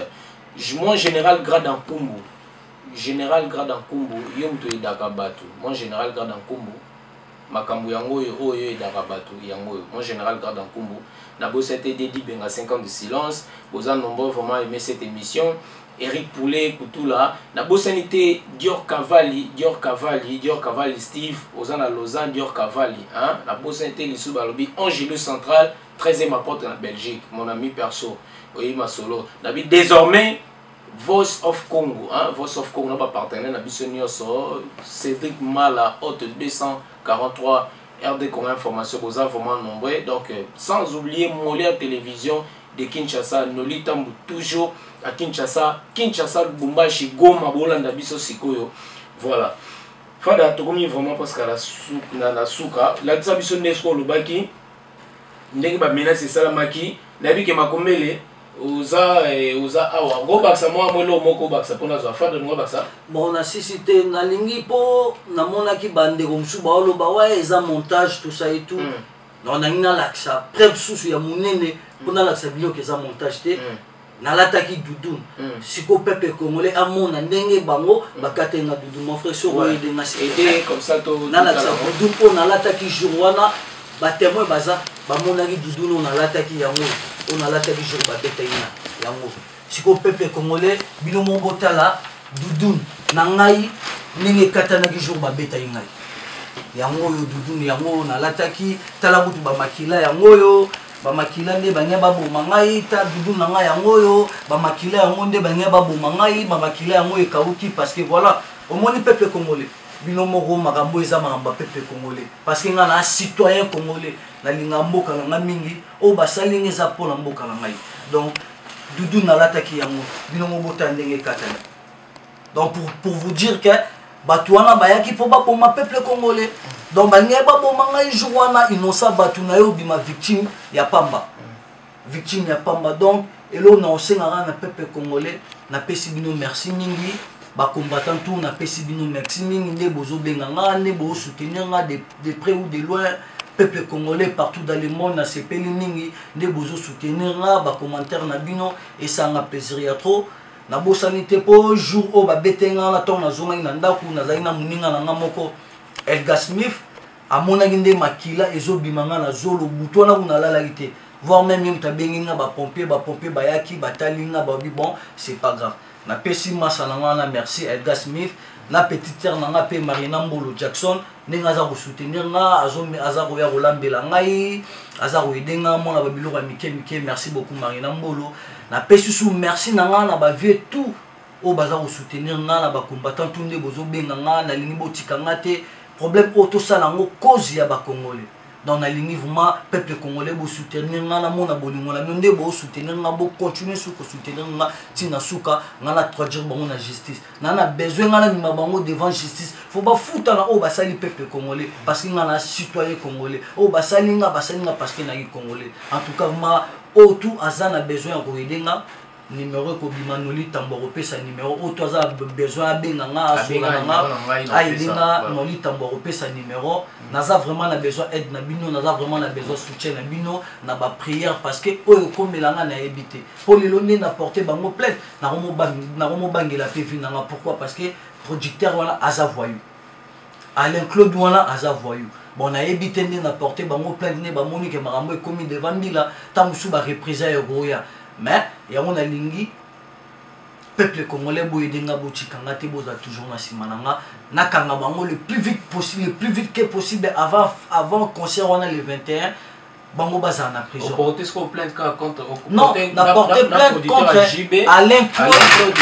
Moi, général Grade Nkumbu, général Grade Nkumbu, yo moto oyedaka bato. Moi, général Grade Nkumbu, makambo yango oyo, oyo eyedaka bato yango oyo. Mon général Grade Nkumbu, nabosa te Dedi Benga, 5 ans de silence. Boza nombreux vraiment aimé cette émission. Eric Poulet Kutula, nabosani te Dior Cavalli, Dior Cavalli, Dior Cavalli Steve, oza na Lausanne, Dior Cavalli, hein? Nabosani te lisusu balobi Angelus Central, 13e apôtre na Belgique, mon ami perso, oyebi masolo nabi. Désormais Voice of Congo, hein? Voice of Congo na bapartenaire na biso nyonso, Cédric Mala, haute 243, RD Congo Information, boza vraiment nombreux. Donc sans oublier Molière Télévision de Kinshasa, Noli Tambu toujours à Kinshasa, Kinshasa, Lubumbashi, Goma, bolanda biso sikoyo. Voilà, Fada, tokomi vraiment presque à la na suka. Lakisa biso nde soki olobaki ndenge bamenace esalamaki. Nayebi ke makombele oza awa, okobakisa mwa mwelo moko, obakisa mpona zwa Fada, olingo obakisa? Bon, nasisi te. Nalingi, mpo namonaki bandeko mosusu baoloba wa eza montage, tout ça et tout. Donc nalingi nalakisa preuve susu ya monene mpo nalakisa biloko eza montage te. Nalataki doudoune. Sikoyo peuple congolais amona ndenge bango bakateli nga doudoune. Mon frère, soki oyede nga, nalakisa doudoune oyo nalataki jour wana. Batémoin baza, bamonaki doudoune oyo nalataki, yango oyo nalataki jour babetaki na yango. Sikoyo peuple congolais, bino moko botala doudoune na ngai ndenge ekatanaki jour babetaki ngai. Yango oyo doudoune, yango oyo nalataki. Tala kutu bamakila, yango oyo bamakila nde balingi baboma ngai. Ta doudoune na ngai, yango oyo bamakila, yango nde balingi baboma ngai. Bamakila yango ekauki parce que voilà. Omoni, peuple congolais, bino moko, makambo eza makambo ya peuple congolais, parce que ngai na citoyen congolais, nalinga mboka na ngai mingi. Oyo basali nga eza mpona mboka na ngai. Donc doudoune nalataki yango, bino moko botala ndenge ekatani. Donc pour vous dire que bato wana bayaki mpo baboma peuple congolais. Donc balingai baboma ngai jour wana. Innocent, bato na ye obima victime ya pamba, victime ya pamba. Donc eloko na osengaka na peuple congolais, napesi bino merci mingi. Bacombattant tout, napesi bino merci mingi nde bozobenga nga, nde bozosoutenir nga de près ou de loin. Peuple congolais partout dans le monde, nasepeli mingi nde bozosoutenir nga. Bacommentaire na bino esanga plaisir ya trop. Nabosani te, mpo jour oyo babete nga wana, ntongo nazongaki na ndako, nazalaki na moninga na nga moko, Elga Smith. Amonaki nde makila ezobima nga na zolo. Butu wana kuna alalaki te, voire même ye moto abengi nga bapompier. Bapompier bayaki, batali nga, babi bon, c'est pas grave. Napesi masa na nga wana merci, Elga Smith, na petite sœur na nga mpe, Marina Mbolo Jackson, ndenge aza kosoutenir nga, aza koya kolambela ngai, aza koaider nga mwana babiloko ya mike mike. Merci beaucoup, Marina Mbolo. Napesi su merci na nga na bavieux tout oyo baza kosoutenir nga, na bacombattant tout nde bozobenga nga. Nalingi botika nga te. Problème oyo tosala yango cause ya bacongolais. Donc nalingi vraiment peuple congolais bosoutenir nga, namona bolingo na bino nde bosoutenir nga, bocontinue su kosoutenir nga ntina suka. Nga na traduire bango na justice, na besoin nga namima bango devant justice. Faut bafuta na oyo basali peuple congolais, parce que nga na citoyen congolais. Oyo basali nga, basali nga parce que naki congolais. En tout cas, ma oyo tout aza na besoin ya koaider nga, numéro ekobima. Noli Tambo akopesa numéro. Oyo to aza besoin abenga nga, asola na nga, aaider nga, Noli Tambo akopesa numéro. Naza vraiment na besoin aide na bino, naza vraiment na besoin soutien na bino na baprière, parce que oyo ekomela nga nayebi te. Mpo lelo nde na porte bango plainte, nakomobangela mpe vie na nga. Pourquoi? Parce que producteur wana aza voyou. Alain Claude wana aza voyou. Bon, nayebi te nde na porte bango plainte, nde bamoni ke makambo ekomi devant mbila, ntango mosusu bareprésailles ekoya. Mais yango nalingi peuple congolais boyede nga, botika nga te, bozala toujours na nsima na nga. Nakanga bango le plus vite possible, le plus vite que possible, avant concert wana le 21, bango bazala na prison. Plainte contre? Non, na porté plainte contre Alain Claude,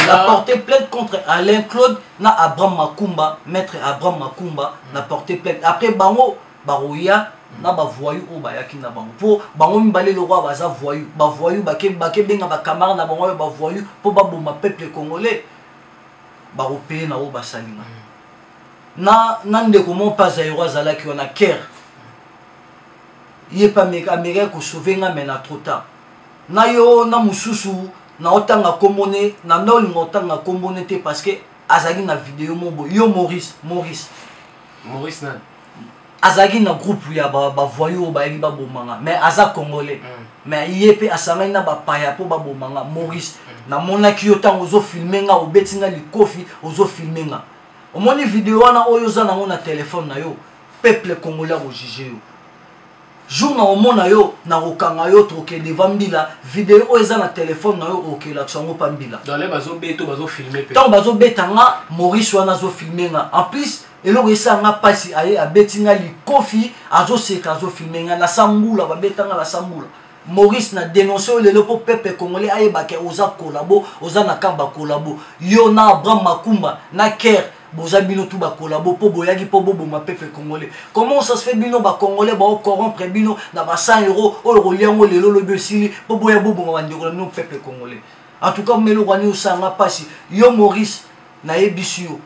na porté plainte contre Alain Claude na Abraham Makumba, maître Abraham Makumba. Na porté plainte. Après, bango bakoya na bavoyou oyo bayaki na bango, mpo bango mibale lokwa baza voyou. Bavoyou bakebenga bacamarade na bango oyo bavoyou mpo baboma peuple congolais. Bakopeye na oyo basalinga na ndeko mo mpe Zairo azalaki wana kere, ye mpe amekaki kosauver nga, mais na trop tard. Na yo na mosusu naotanga nkombo ne na nda olinga otanga nkombo ne te, parce que azalaki na video mo boye. Yo Maurice, Maurice. Maurice nani? Azalaki na groupe ya bavoyou oyo bayaki babomanga, mais aza congolais. Mais ye mpe asangani na bapaya mpo babomanga. Maurice, namonaki yo ntango ozofilmer nga, obeti nga likofi, ozofilmer nga. Omoni video wana oyo oza nango na telefone na yo, peuple congolais akojuger yo. Jour na omona yo, nakokanga yo, toke devant mbila. Video oyo eza na telefone na yo, okelakisa yango mpa mbila. Ntango bazobeta nga, Maurice wana azofilmer nga. En plus, eloko esala nga mpasi, aye abeti nga likofi, azoseka, azofilmer nga na sambula. Babeta nga na sambula. Maurice, na dénonce oyo lelo mpo peuple congolais ayebake oza collabo, oza na camp bacollabo. Yo na Abraham Makumba na ker, boza bino tu bacollabo, mpo boyaki mpo boboma peuple congolais. Comment ça se fait, bino bacongolais baocorrompre bino na ba 100 € oyo kolia yango lelo, lobi osili, mpo boya boboma bandeko na bino peuple congolais? En tout cas, meloko wani osanga mpasi. Yo Maurice, nayebisi yo,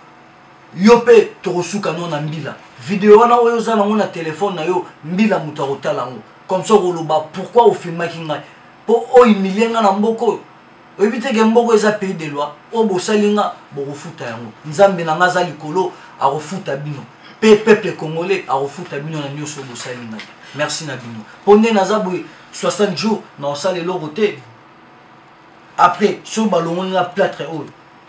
yo mpe tokosuka no na mbila. Video wana oyo oza nango na telefone na yo, mbila moto akotala yango. Comme ça okoloba pourquoi ofilmaki ngai mpo ohumilie ngai na mboka oyo. Oyebi te ke mboka eza pays de loi. Oyo bosali nga, bokofuta yango. Nzambe na nga aza likolo, akofuta bino, mpe peuple congolais akofuta bino na nyonso oyo bosali ngai. Merci na bino. Mpo nde naza boye, 60 jours na osala eloko te. Après, soki balongoli nga plâtre oyo,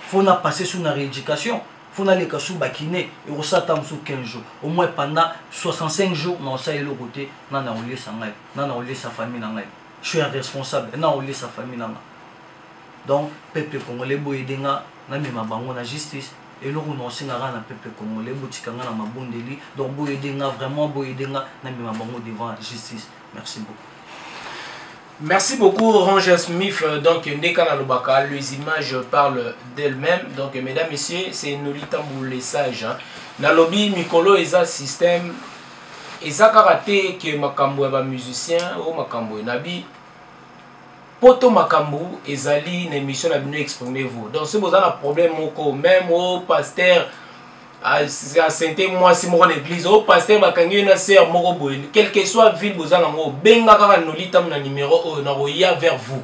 faut na passer sous na rééducation, faut naleka sous bakiné, ekosala ta mosusu 15 jours. Au moins pendant 65 jours na osala eloko te. Na na oliesa ngai, na na oliesa famille na ngai? Je suis un responsable, na oliesa famille na nga? Donc peuple congolais, boyede nga namema bango na justice. Eloko na osengaka na peuple congolais, botika nga na mabondeli. Donc boyede nga vraiment, boyede nga namema bango devant justice. Merci beaucoup. Merci beaucoup, Ranger Smith. Donc, Ndeka Lobaka, les images parlent d'elles-mêmes. Donc, mesdames, messieurs, c'est Noli Tambou les sages. Hein. Nalobi, Mikolo, eza système. Eza kaka te ke makambo ya bamusicien o makambo nabi poto makambo ezali na émission na bino Exprimez-vous. Donc soki boza na problème moko, même o pasteur asente mwasi moko na église, o pasteur bakangi ye na sœur moko boye, quel que soit ville boza nango, obenga kaka Noli Ntango na numéro oyo, nakoya vers vous.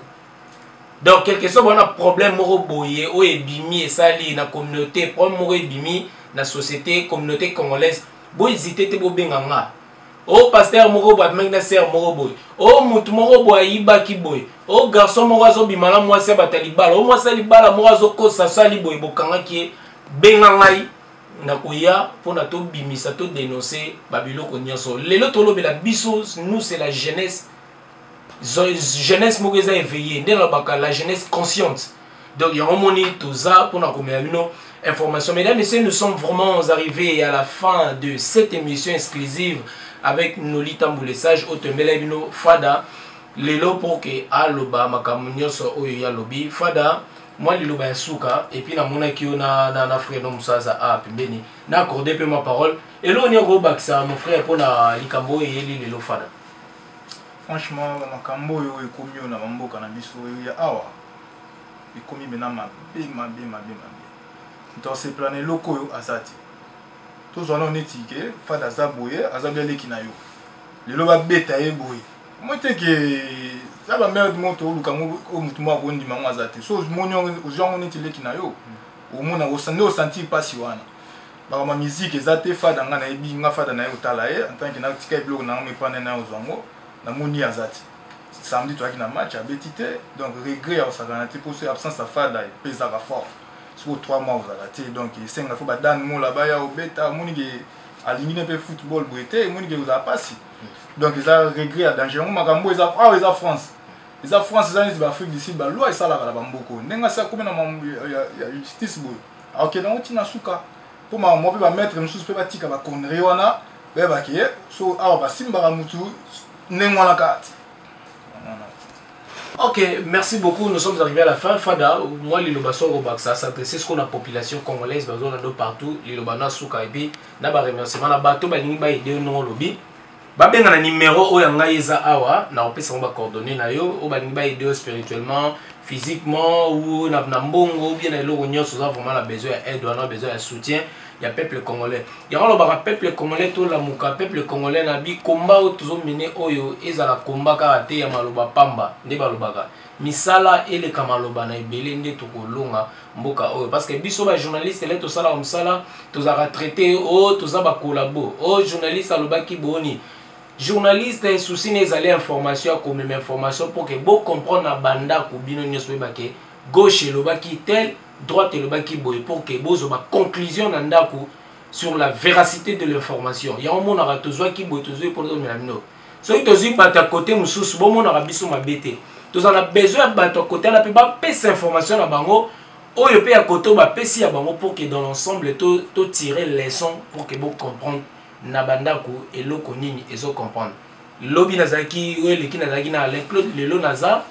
Donc quel que soit bona problème moko boye oyo ebimi, esali na communauté, problème moko ebimi na société, communauté congolaise, bohésite te, bobenga nga. O pasteur moko boye abimaki na sœur moko boye, o mutu moko boye ayibaki boye, o garçon moko azobima na mwasi ya bato ya libala, o mwasi ya libala moko azokosa asali boye, bokangaki ye, benga ngai, nakoya mpona tobimisa, todénonce babiloko nyonso. Lelo tolobela biso, nous c'est la jeunesse, jeunesse moko eza éveillé, nde nalobaka la jeunesse consciente. Donc yango moni toza mpona komela bino information. Mesdames, messieurs, nous sommes vraiment arrivés à la fin de cette émission exclusive avec Noli Tambou le sage, oyo toyembela bino Fada lelo pour ke aloba makambo nyonso oyo ya lobi. Fada, mwa liloba ya suka, et puis namonaki yo na frère no mosu aza a pembeni, na accorde mpe ma parole. Eloko nini okobakisa, mon frère, mpona likambo oyo eyeli lelo Fada? Franchement, makambo oyo ekomi oyo na bamboka na biso oyo ya awa, ekomi mena mabe, mabe, mabe, mabe. Moto asepela na eloko oyo aza te. Tozwa nao neti ke Fada aza boye, aza bia leki na yo, lelo babeta ye boye, moi te ke eza bamerde. Moto oluka yango oyo, motu moko akondima yango aza te. So omoni, ozwi yango neti leki na yo, omona nde osentir mpasi wana. Makambo ya musique eza te. Fada, nga nayebi nga Fada na ye, kotala ye en tant que natika ye biloko na yango mepana na ye, ozwa yango, namoni ye aza te. Samedi toyaki na match, abeti te. Donc regret ya kosakana te, mpo so absence ya Fada epesaka fort. Sikoyo 3 mois ozala te, donc esenga fo badan mola baya obeta. Omoni ke Alingi ne mpe football boye te, emoni ke kozala mpasi. Donc eza regret ya danger yango makambo eza awa. Eza France, eza France, eza neti baAfrique du Sud, baloi esalaka na bamboka oyo. Ndenge asi akomi na mambo ya justice boye, akokende yango ntina suka, mpo makambo mpe bamaître mosusu mpe batika baconnerie wana, bayebaki ye so awa basimbaka mutu ndenge wana kaka te. Ok, merci beaucoup. Nous sommes arrivés à la fin. Fada, moi, liloba soko baksa, s'adresser ce qu'on a population congolaise, bazona do partout, liloba na suka et puis na ba remerciement na bato balingi ba aider non lobby. Babenga na numéro oyo ngai eza awa, na opesa ngo ba coordonnées na yo, oyo balingi ba aider spirituellement, physiquement ou na mbongo ou bien na eloko nyonso, oza vraiment na besoin ya aide wana, besoin ya soutien ya peuple congolais. Yango alobaka peuple congolais tolamuka, peuple congolais na bi komba oyo tozomene oyo ezala komba kaka te ya maloba pamba. Nde balobaka misala eleka maloba na ebele, nde tokolonga mboka oyo, parce que biso bajournaliste ele tosalaka mosala, tozalaka traité o toza bakolabo, o journaliste alobaki boni. Journaliste, souci na ezali information, ya komema information pour que bocomprendre na bandako bino nyonso, boyebake gauche elobaki tel, droite elobaki boye, pour que bozwa baconclusion na ndako sur la véracité de l'information. Yango omonaka tozwaki boye, tozwi mpona tomela bino. Soki tozwi bato ya kote mosusu, bomonaka biso mabe te. Tozala na besoin ya bato ya kote wana mpe bapesa information na bango, oyo mpe ya kote oyo bapesi ya bango, pour que dans l'ensemble totire leçon, pour que bocomprendre na bandako eloko nini ezocomprendre. Lobi nazalaki oyo eleki, nazalaki na Alain Claude, lelo naza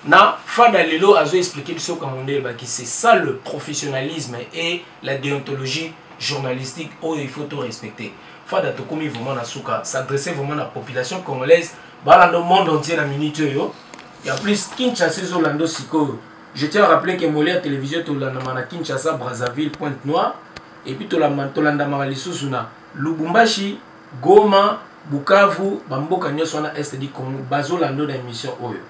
na Fada. Lelo azo expliquer biso kambo elobaki. C'est ça le professionnalisme et la déontologie journalistique oyo il faut to respecter. Fada, tokomi vraiment na suka. S'adresser vraiment na population congolaise balanda monde entier na minute oyo, et en plus Kinshasa ezolanda sikoyo. Je tiens à rappeler que Molière Télévision tolandama na Kinshasa, Brazzaville, Pointe Noire, et puis tolandamaka lisusu na Lubumbashi, Goma, Bukavu, bamboka nyonso wana est du Congo bazolanda na émission oyo.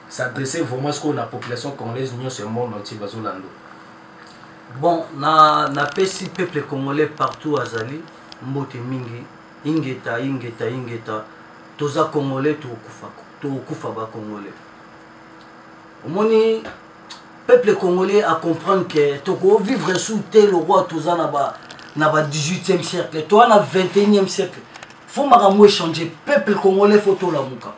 S'adresser vraiment sikoyo na population congolaise nyonso ya monde entier bazolanda. Bon, na napesi peuple congolais partout azali mbote mingi. Ingeta, ingeta, ingeta. Toza congolais, tokokufa, tokokufa bacongolais. Omoni, peuple congolais a comprendre que tokovivre sous te le roi. Toza na ba 18e siècle, toza na 21e siècle. Faut makambo échanger. Peuple congolais, faut tolamuka.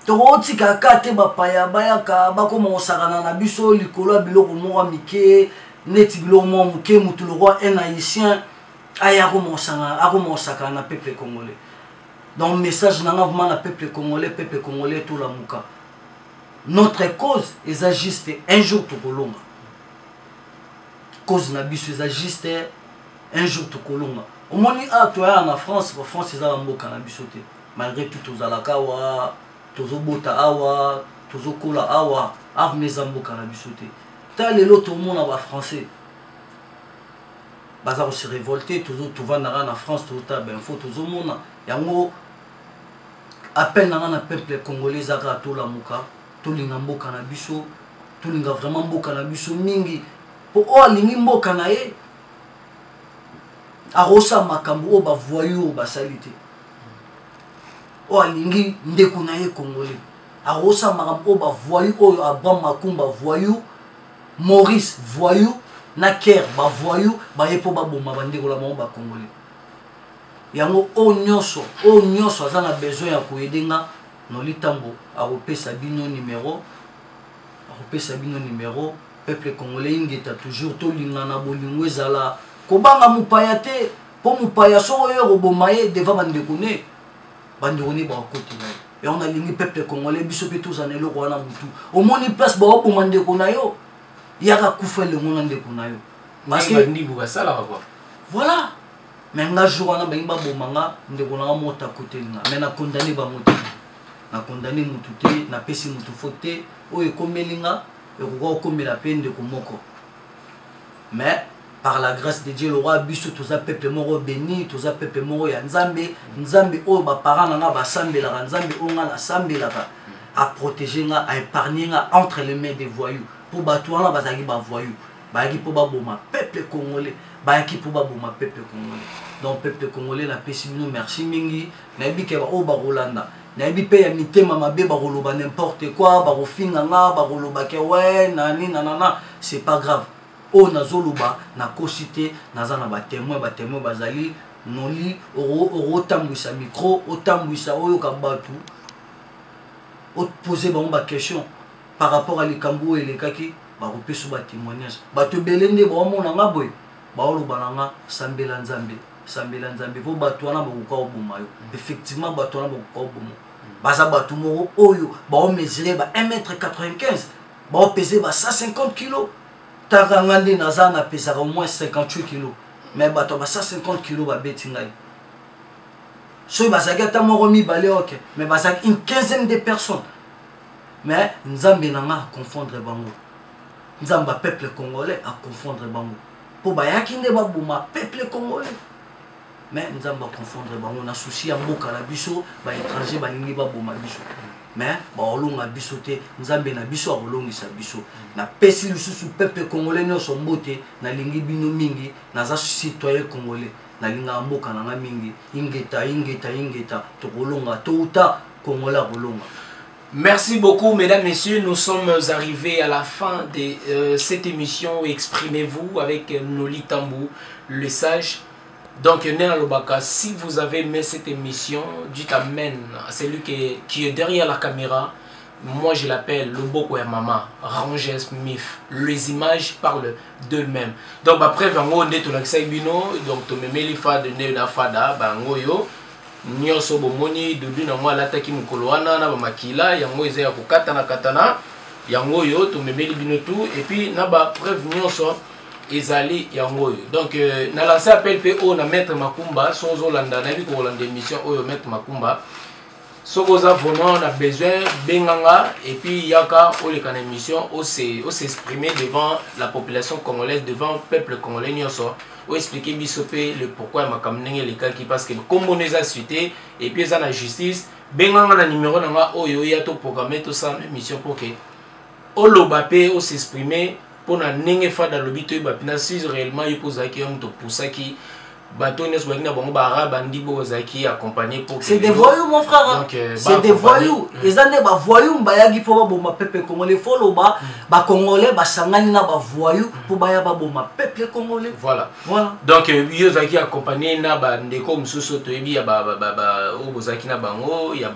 Tokotika kaka te bapaya bayaka bakoma kosakana na biso likolo ya biloko moko ya mike, neti biloko moko moke. Mutu le roi, un haïtien aya akoma kosakana na peuple congolais. Donc message nanga vraiment na peuple congolais: peuple congolais, tolamuka. Notre cause eza juste, un jour tokolonga. Cause na biso eza juste, un jour tokolonga. Omoni, a toyaka na France, France eza bamboka na biso te. Malgré tout tozalaka awa, tozobota awa, tozokola awa, arme eza mboka na biso te. Ta lelo tomona bafrançais baza kose révolter. Tovandaka na France, tozotala bainfo, tozomona yango. Appel na nga na peuple congolais eza kaka tolamuka, tolinga mboka na biso, tolinga vraiment mboka na biso mingi, mpo oyo alingi mboka na ye akosala makambo oyo bavoyous oyo basali te. Oyo alingi ndeko na ye congolais akosala makambo oyo bavoyous oyo, Abraham Makumba voyou, Maurice voyou na Ker bavoyous, baye mpo baboma bandeko na bango bacongolais. Yango oyo nyonso aza na besoin ya koaider nga, Noli Ntambo akopesa bino numero, akopesa bino numero. Peuple congolais, ingeta toujours, tolingana, bolingo ezala, kobanga mopaya te, mpo mopaya soko oyo koboma ye devant bandeko ne, bandeko ne bakokotela ye. Yango nalingi peuple congolais, biso mpe tozala na eloko wana. Motu omoni place baoboma ndeko na yo, yaka kufa elongo na ndeko na yo. Parce que ndibu basalaka quoi. Voilà. Mais nga jour wana balingi baboma nga, ndeko na nga moko akoteli nga, mais nakondane bango te, nakondane mutu te, napesi mutu fo te. Oyo ekomeli nga ekoka kokomela mpe ndeko moko. Mais par la grâce de Dieu, le roi, biso toza peuple moko béni, toza peuple moko ya Nzambe. Nzambe oyo baparent na nga basambelaka, Nzambe oyo nga nasambelaka, aprotéger nga, aépargne nga entre les mains des voyous, mpo bato wana bazalaki bavoyous, bayaki mpo baboma peuple congolais, bayaki mpo baboma peuple congolais. Donc peuple congolais, napesi bino merci mingi. Nayebi ke baoyo bakolanda, nayebi mpe ya mitema mabe bakoloba n'importe quoi, bakofinga nga, bakoloba ke we nani nanana. C'est pas grave. Oyo nazoloba nakosi te, naza na batémoin, batémoin bazali. Noli okotambwisa micro, otambwisa, oyoka bato, opose bango baquestion par rapport à likambo oyo elekaki, bakopesa batémoignage. Bato ebele nde baomona nga boye, baoloba na nga: "Sambela Nzambe, sambela Nzambe, mpo bato wana bakoka koboma yo." Effectivement, bato wana bakoka koboma. Baza bato moko oyo baomesure ba 1 mètre 95, baopese ba 150 kilo. Taka nga nde naza, napesaka au moins 58 kilo, mais bato ya ba 150 kilo babeti ngai. Soki bazalaki ata moko, mibale, ok, mais bazalaki une quinzaine de personnes. Mais Nzambe na nga aconfondre bango, Nzambe ya peuple congolais aconfondre bango, mpo bayaki nde baboma peuple congolais, mais Nzambe aconfondre bango na souci ya mboka na biso. Baétranger balingi baboma biso, mais bakolonga biso te. Nzambe na biso akolongisa biso. Napesi lisusu peuple congolais nyonso mbote. Nalingi bino mingi. Naza citoyen congolais, nalingaka mboka na nga mingi. Ingeta, ingeta, ingeta! Tokolonga, touta congolais akolonga. Merci beaucoup, mesdames, messieurs. Nous sommes arrivés à la fin de cette émission Exprimez-vous avec Noli Tambou, le sage. Donc, Nena Lobaka, si vous avez aimé cette émission, dites Amen à celui qui est derrière la caméra. Moi, je l'appelle Loboko ya Mama, Ranger Smith. Les images parlent d'eux-mêmes. Donc, après, bango nde tolakisa bino, donc tomemeli fade nde na fada, bango yo nyonso bomoni dudu nango alataki mokolo wana na bamakila yango eza ya kokatana katana. Yango oyo tomemeli bino tout, et puis na bapreuve nyonso ezali yango oyo. Donc na lance appel mpe oyo na maître Makumba. So ozolanda, nayebi kokolanda émission oyo, maître Makumba, soki oza vraiment na besoin, benganga et puis yaka oleka na émission, os'exprimer devant la population congolaise, devant peuple congolais nyonso, oexpliquer biso mpe le pourquoi ya makambo ndenge elekaki, parce que nkombo no eza cité et puis eza na justice. Benganga na numéro na nga oyo, oya toprogramme, tosala émission pour que oloba mpe os'exprimer mpona ndenge fada alobi. Toyeba mpena si réellement yo mpo ozalaki yo moto opusaki bato nyonso bazalaki na bango, baarabe bandibo bazalaki accompagné pour C'est des voyous, mon frère. Donc, c'est des voyous. Eza nde bavoyou bayaki mpo baboma peuple congolais. Fo loba bacongolais basangani na bavoyou mpo baya baboma peuple congolais. Voilà. Voilà. Donc yo ozalaki accompagné na bandeko mosusu, toyebi ya oyo bozalaki na bango ya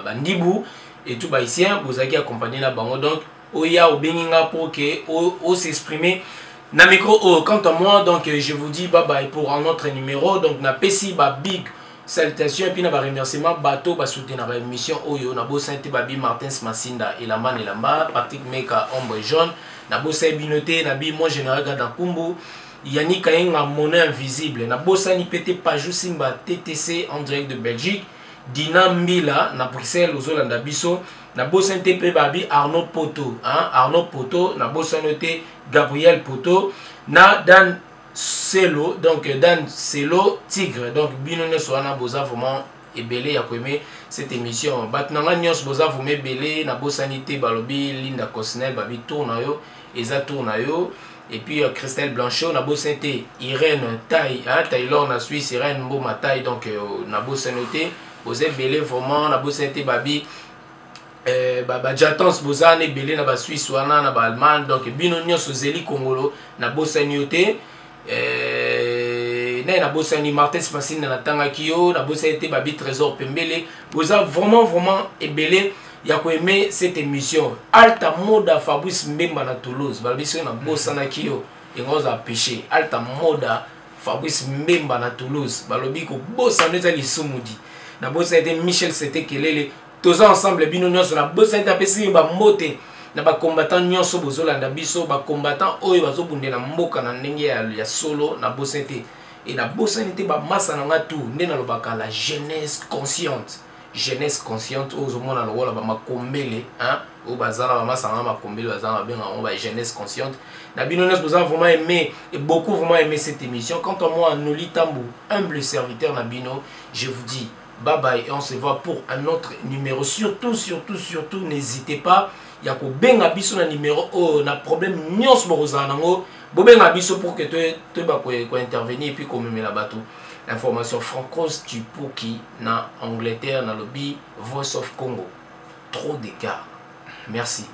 bandibu et tout, bahaïtien bozalaki accompagné na bango. Donc oya, obengi nga pour que os'exprimer na micro oyo. Quant à moi, donc je vous dis bye bye pour un autre numéro. Donc napesi ba big salutation et puis na baremerciement bato basoutenaka émission oyo. Nabosani te babi Martins Masinda, elamba na elamba, Patrick Meka, ombre jaune. Nabosani bino te, nabi mon général Gada Nkumbu, Yannick Kayenga, monnaie invisible. Nabosani mpe te Pajou Simba TTC en direct de Belgique, Dina Mbila na Bruxelles, ozolanda biso. Nabosani te mpe babi Arnaud Poto, hein? Arnaud Poto, nabosani te Gabriel Poto na Dan Selo, donc Dan Selo Tigre. Donc bino nyonso wana boza vraiment ebele ya koaimer cette émission. Bato na ngai nyonso boza vraiment ebele. Nabosani te balobi Linda Cosnel, babi tour na yo eza tour na yo. Et puis Christelle Blanchot, nabosani te Irène Tai, hein, Taylor na Suisse, Irène Mboma Tai. Donc nabosani te, boza ebele vraiment. Nabosani te babi bajatons, boza wana ebele na basuisse wana na baallemagne. Donc bino nyonso, ozeli kongolo, nabosani yo te. Naye nabosani Martin Masina, natangaki yo. Nabosani te babi Trésor Pembele. Boza vraiment vraiment ebele ya koaimer cette émission. Alta Moda, Fabrice Mbemba na Toulouse, balobi soki nabosanaki yo, yango ozala péché. Alta Moda, Fabrice Mbemba na Toulouse, balobi kobosana eza lisumudi. Nabosani te Michel Sete Kelele. Toza ensemble, bino nyonso. Nabosani te, apesi bambote na bacombattant nyonso bozolanda biso, bacombattant oyo bazobundela mboka na ndenge ya solo. Nabosani te e nabosani te bamasa na nga tu nde nalobaka la jeunesse consciente, jeunesse consciente oyo ozomona lokola bamakombele oyo baza na bamasa na nga makombele, baza na babenga yango ba jeunesse consciente. Na bino nyonso boza vraiment aimé et beaucoup vraiment aimé cette émission. Quant à moi, Noli Tambu, humble serviteur na bino, je vous dis bye bye et on se voit pour un autre numéro. Surtout, surtout, surtout, n'hésitez pas ya kobenga biso na numéro oyo. Na problème nyonso bokozala nango, bobenga biso pour que toyeba kointervenir et puis komemela bato information. Francos Tupuki na Angleterre, nalobi Voice of Congo, trop d'écart. Merci.